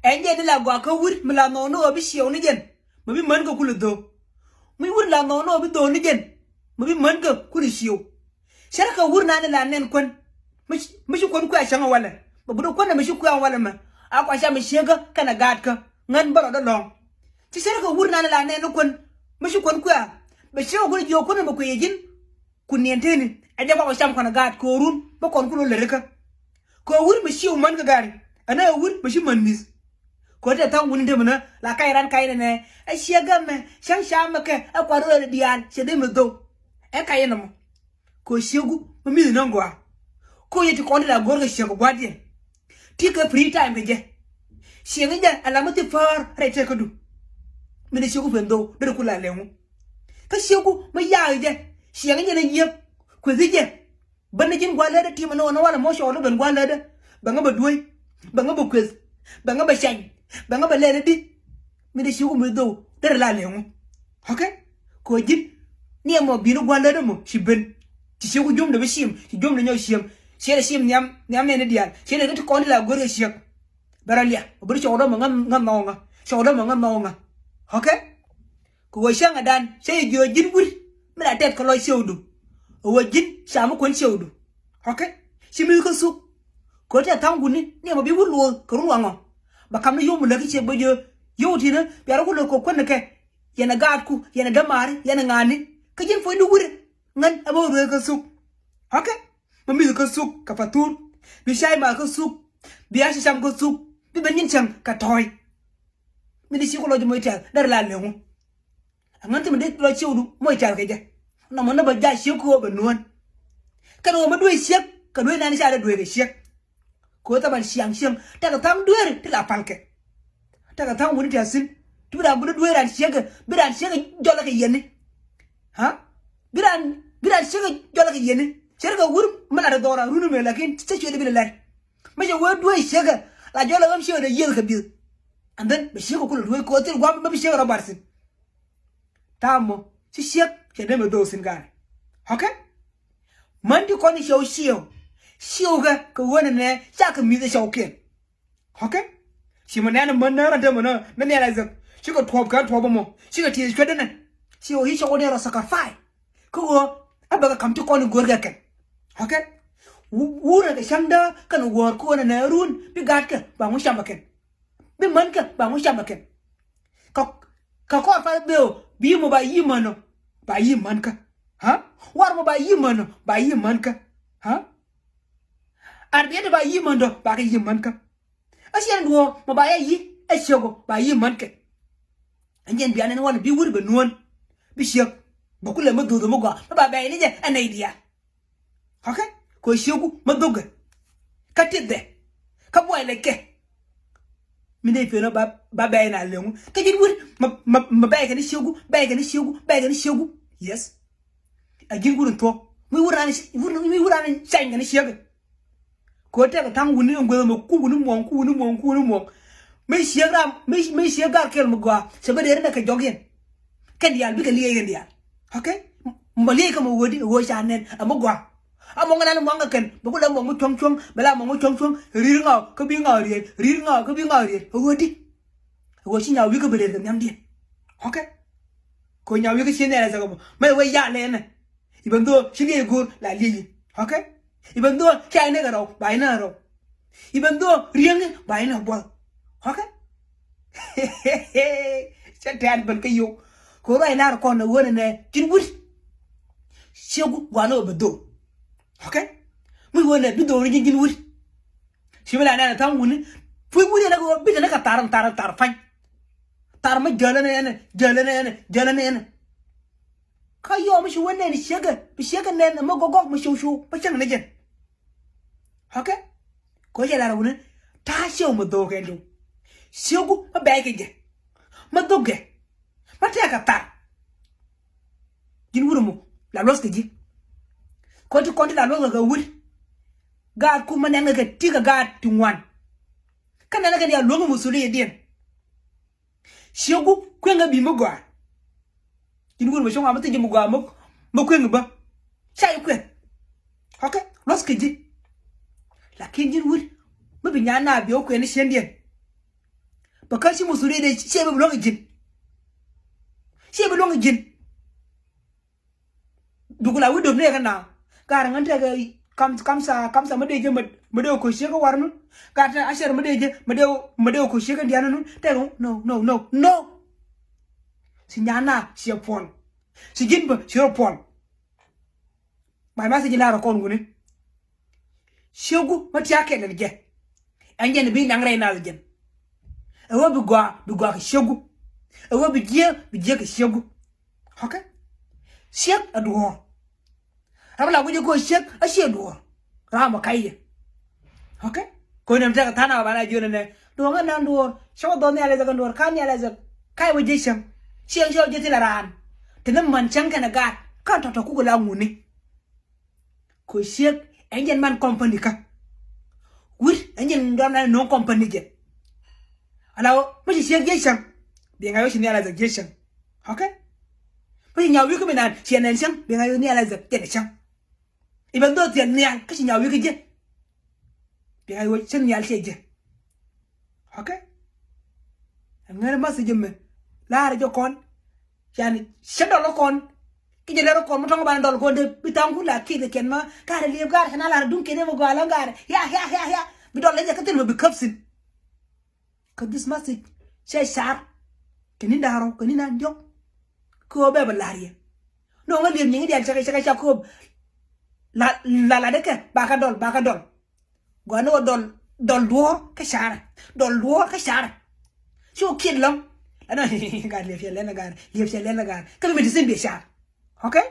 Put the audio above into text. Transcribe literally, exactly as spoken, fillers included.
Ɛn jɛ ni la gɔaa kä wur mi la nhɔk ni ɣöö bi ciɛw ni jɛn, mi bi män kɛ kulɛ dho̱o̱k. Mi wur la nhɔk ni ɣöö bi dho̱o̱k ni jɛn, mi bi män kɛ kulɛ ciɛw. Cärkɛ wur nani la nɛn kuän, mi ci, mi ci kuän kuɛ cäŋ walɛ, bɛ bi dee kuän mi ci kuɛ walɛ mɛ. A kua cam mi ciëkä kɛnɛ gaatkä, ŋän bä rɔɔdɛ lɔ̱ŋ. Ci cärkɛ wur nani la nɛn ni kuän, mi ci kuän kuɛ, bɛ ciëkä kulɛ jiök kuän mi kuɛ yɛ ji̱n. Ku niɛn teni ɛ jɛ kɔk cam kɔn gaat ko̱o̱run bä kɔn ku lo̱l lät kä. Kɛ wur mi ciw män kɛ gari ɛn ɛ wur mi ci män mi̱th. Kɛ tɛ tha̱a̱ŋ wuni dee mi nä la kac ran kac nɛ nɛ ɛ ciɛ gɛmɛ cäŋ camɛ kɛ ɛ kuat rööl diaal cɛ dee mi dhou. Ɛ kac nɛ mɔ kɛ ciegu mi mi̱th nä gɔaa. Kɛ yɛ ti kɔn ti la go̱r kɛ ciɛ kɛ gua̱diɛn. Ti kɛ free time kɛ jɛ. Ciɛ ŋä jɛ ɛ la mi thi päär rɛy tɛkädu. Mi dee ciegu pen dhou dee ku la lɛŋu. Kä ciegu mi yaak jɛ ciɛ ŋä jɛ ni yiëk. Kueth i̱ jɛ bä ni ji̱n gua̱n lätdä ti̱mɛ ni ɣän walɛ mɔ cɔɔl i̱ ben gua̱n lätdä. Bɛ ŋä bɛ dueec, bɛ ŋä bɛ kueth, bɛ ŋä bɛ cany, bɛ ŋä bɛ lɛl i̱di. Mi dee ciek wä mi dhou derɛ la lɛŋu. Okay. Kɛ ɣöö ji̱n ni ɛmɔ bi̱i̱ni gua̱n lätdä mɔ ci ben. Ci ciek wä jom dee bi cim, ci jom dee nyɔk ciem. Ciɛ dee cim nhiam nhiam nɛɛni diaal ciɛ dee ti kɔn ti la go̱r kɛ ciek. Bɛ rɔ liak ɔ bi ri cɔɔk dɔ̱mɛ ŋä ŋä nhɔɔŋä, cɔɔk dɔ̱mɛ ŋä nhɔɔŋä. Okay. Kɛ ɣöö cäŋɛdan cä yɛ jiök ji̱n wur mi la tɛth kɛ lɔc ciëwdu. Ɛ ɣöö ji̱n ca mi kuän ciëwdu. Okay. Ci mi̱th kä thuk. Kɛ ɣöö tɛth tha̱a̱ŋ wuni ni ɛmɔ bi wur luɔth kɛ run waŋɔ. Bɛ kam ni yom mi lät kä ciek bä jiök yio̱w ti̱n bia rɔ ku lät kɛ kuän ni kɛ. Yɛn ɛ gaatku, yɛn ɛ dämaari, yɛn ɛ ŋa̱a̱ni. Kä ji̱n puɔ̱nydu wur ŋän ɛ bä wur rueeth kä thuk. Okay. Bä mi̱th kä thuk kɛ pathur. Bi cay math kä thuk. Bi a ci cam kä thuk. Bi ben nyin cäŋ kɛ tɔ̱ɔ̱c. Mi di ci ku lɔc moc tɛth derɛ la leŋu. Aŋän ti mi dee lɔ ciëwdu moc tɛth kɛ jɛ. Nɔmɔ ni bä jac ciek kɛ ɣöö bɛ nuɔ̱ɔ̱n. Kɛn ɣöö mi dueec ciek kɛ dueec nani ca dee dueec kɛ ciek. Kɛ ɣöö thaman ciaŋ cieŋ tekɛ tha̱a̱ŋ dueeri ti la palkɛ. Tekɛ tha̱a̱ŋ wuni tɛth thi̱n ti bi raan bi ni dueec raan ciekɛ bi raan ciekɛ jɔlɛ kɛ yɛni. Ha? Bi raan bi raan ciekɛ jɔlɛ kɛ yɛni. Ce̱tkɛ wur mi lat ɛ dhɔra runi mëë lakin cä cuɛ di bi ni lɛr. Mi cɛ wee dueec ciekɛ la jɔlɛ ɣäm ciekɛ dee yiëth kɛ bi̱th. And then bɛ ciekɛ kulɛ dueec kɛ ɣöö thil gua̱a̱m mi bi ciekɛ rɔ bar thi̱n. Tha̱a̱ŋ mɔ ci ciek cɛ dee mɛ dhok thi̱n ga̱a̱n. Okay. Män ti kɔn i̱ cɛw ciɛw ciɛw kɛ kɛ ɣöö nɛnɛ cakɛ mi̱th ɛ cɛwkiɛn. Okay. Ci mɛ nɛn män nä rɔ dee mɛ nä nɛ nɛn a zek cikɛ tuɔɔp kɛ tuɔɔp ɛmɔ cikɛ tiee cuɛt dee nɛ. Ciɛw i̱ cɛw dee rɔ sacrifice. Kä ɣöö a bɛ kɛ ka̱m ti kɔn i̱ go̱o̱r kɛ kɛn. Okay. Wurɛ kɛ cäŋdä kɛn wäär kä ɣöö nɛnɛ run bi gaatkɛ ba ŋu cam ɛ kɛn. Bi män kä ba ŋu cam ɛ kɛn. Kä kä kɔr path beo bi mɔ ba yi män ɔ ba yi män kä. Ha? War mɔ ba yi män ɔ ba yi män kä. Ha? Ar biɛt ba yi män dɔ ba kɛ yi män kä. A ciɛn duɔ mɔ ba yɛ yi a ciek ɔ ba yi män kɛ. Ɛn jɛn bian ɛn wan bi wur bɛ nuɔ̱n bi ciek. Bɛ kulɛ mi dhuth mɔ gɔaa mɛ ba bɛy ni jɛ ɛn nɛy diaal. Okay. Kɛ ciegu ma dhokɛ kä tithɛ kä buɔy lɛ kɛ. Mi dee piɛn ba ba bɛy na leŋu kä ji̱n wur ma ma ma bɛy kɛ ni ciegu bɛy kɛ ni ciegu bɛy kɛ ni ciegu. Yes. A ji̱n wur in thuɔ̱k mi wur na ni wur mi wur na ni cany kɛ ni ciegu. Kɛ ɣöö tɛkɛ tha̱a̱ŋ wuni ɛn guäth ɛmɛ ku wuni muɔ̱ɔ̱ŋ ku wuni muɔ̱ɔ̱ŋ ku wuni muɔ̱ɔ̱ŋ. Mi ciek ram mi mi ciek gar kɛl mi gɔaa cɛ bä dee rin ɛ kɛ jɔk yɛn. Kɛn diaal bikɛ liɛɛc kɛn diaal. Okay. Mɔ liɛɛc kä mɔ ɣöödi ɛ ɣöö ca nɛn ɛ mi gɔaa. A mɔ ŋɛ nan muaŋ kɛ kɛn bɛ ku lɛ muɔ̱ɔ̱ŋ mi cuɔ̱ŋ cuɔ̱ŋ bɛ la muɔ̱ɔ̱ŋ mi cuɔ̱ŋ cuɔ̱ŋ ri̱r ŋaw kä bi ŋaw riɛl ri̱r ŋaw kä bi ŋaw riɛl ɛ ɣöödi. Ɛ ɣöö ci nyaw wi̱i̱ kä bɛ dee kɛ nhiamdiɛn. Okay. Kɛ ɣöö nyaw wi̱i̱ kä ci nɛn ɛ thɛkɛ mɔ mɛ wee ya̱a̱ lɛɛnɛ. Even though ci liɛc go̱o̱r la liɛc. Okay. Even though ca inɛ kɛ rɔw ba inɛ rɔw. Even though riɛŋ ba inɛ buɔth. Okay. Cɛ tɛ̈r ben kä yio̱w. Kɛ ɣöö ruac lar kɔn ɛ ɣöö nɛ nɛ ji̱n wut. Ciegu gua̱n ɣöö bɛ dho̱o̱r. Okay. Mi ɣöö nɛ bi dho̱o̱r ji̱n ji̱n wut. Ci mi la nɛn ɛ tha̱a̱ŋ wuni. Puc wuni ɛn ɛ kɛ ɣöö bi tɛn ɛ kɛ thar thar thar pa̱ny. Thar mi jäl ɛn ɛ ɛn ɛ jäl ɛn ɛ ɛn ɛ jäl ɛn ɛ ɛn ɛ. Kä yɔm mi ci wä nɛn ciekɛ bi ciekɛ nɛn mi gɔgɔk mi ciw ciw mi cäŋ ni jɛn. Okay. Kɛ cɛ lar wuni ta̱a̱ ciɛw mi dhok kɛn diw. Ciegu mi bɛɛc kɛ jɛ mi dhok jɛ mi tɛk kɛ thar. Ji̱n wur muk la luɔth kɛ ji̱. Kɔn ti kɔn ti la luɔth kɛ kɛ wur. Gaat kum mi nɛn kɛ kɛ ti kɛ gaat ti ŋuan. Kä nɛn kɛ ni a luɔ̱ŋ mi musuliya diɛn. Ciegu kueŋ ɛ bi̱i̱ mi gɔaa. Ji̱n wur mi cuŋ a mi thiec ji̱ mi gɔaa mi mi kueŋ bä. Ca ji̱ kuɛth. Okay. Luɔth kɛ ji̱. Lakin ji̱n wur mi bi nyan na bi wä kuɛn ni ciëndiɛn. Bɛ kä ci musuliya dee ciɛ bi luäŋ i̱ ji̱n. Ciɛ bi luäŋ i̱ ji̱n. Duk la wi̱i̱ döp ni ɛ kä na. Ga̱r ŋän tekɛ kam, kam sa, kam sa mä dee jɛ mä, mä dee ko̱ ciek kä war nun. Ga̱r tekɛ ashɛr mä dee jɛ mä dee, mä dee ko̱ ciek kä dian nun. Tekɛ no, no, no, no. Ci nyan na ciɛ puɔn. Ci ji̱n bä ci rɔ puɔn. My message in a rɔ kɔn wuni. Ciegu mä tiakiɛn ni jɛ. Ɛn jɛn bi naŋ rɛy nath jɛn. Ɛ wä bi gɔaa, bi gɔaa kɛ ciegu. Ɛ wä bi jiɛ, bi jiɛ kɛ ciegu. Okay? Ciek ɛ duɔ̱ɔ̱r. Ram la guic ɛ kɔ ciek ɛ ciɛ duɔ̱ɔ̱r. Ram ɛ ka̱yɛ. Okay? Kɔn ɛm tekɛ tha̱a̱ŋ a ba na jiön ɛnɛ. Duɔ̱ɔ̱ŋ ɛn nan duɔ̱ɔ̱r. Cä wä dhɔn nhial ɛ dhɛk ɛn duɔ̱ɔ̱r. Ka̱n nhial ɛ dhɛk. Ka̱yɛ wä jiɛ cäŋ. Ciek cä wä jiɛ thilɛ raan. Te ni man cäŋ kɛnɛ gaat. Ka̱n tɔ̱tɔ̱ kukɛ la ŋuni. Kɔ ciek ɛn jɛn man company kä. Wi̱r ɛn jɛn dɔn na no̱o̱ŋ company jɛ. Ala wä mi ci ciek jiɛ cäŋ. Biɛ ŋa̱c wä ci nhial a dhɛk jiɛ cäŋ. Okay? Mi ci nyaw wi̱i̱ kä mi naan ciɛ nɛn cäŋ biɛ ŋa̱c wä nhial a dhɛk jɛn cäŋ. Ibɛ dhok thiɛl nhial kä ci nyaw wi̱i̱ kä jiɛ. Biɛ ŋa̱c wä ci nhial ciɛ jiɛ. Okay? Ɛŋɛr message mɛ laarɛ jɛ kɔn. Yani cä dɔl kɔn. Ki jɛ lɛr kɔn mi tɔŋ banɛ dɔl kɔn de bi thaŋ ku la kiɛ de kɛn ma. Karɛ liep garɛ kɛn a lar duŋ kɛn mɛ gɔal ŋarɛ ya ya ya ya. Bi dɔl lɛ jɛ kä thil mɛ bi käp thin. Kä this message cɛ car. Kɛ ni da̱rɔ kɛ ni na diɔk. Kööb bɛ bɛ la̱r yɛ. Nɔŋ ɛ liep nyiŋ dial cɛ kɛ cɛ kɛ ca kööb. La la la de kɛ ba kä dɔl ba kä dɔl. Gɔaa ni wä dɔl, dɔl duɔ̱ɔ̱r kä carɛ. Dɔl duɔ̱ɔ̱r kä carɛ. Ci wä kiɛt lɔ̱ŋ. Ɛnɔ gat liep cɛ lɛn ɛ gat, liep cɛ lɛn ɛ gat. Kä bi mi ti thin bi car. Okay?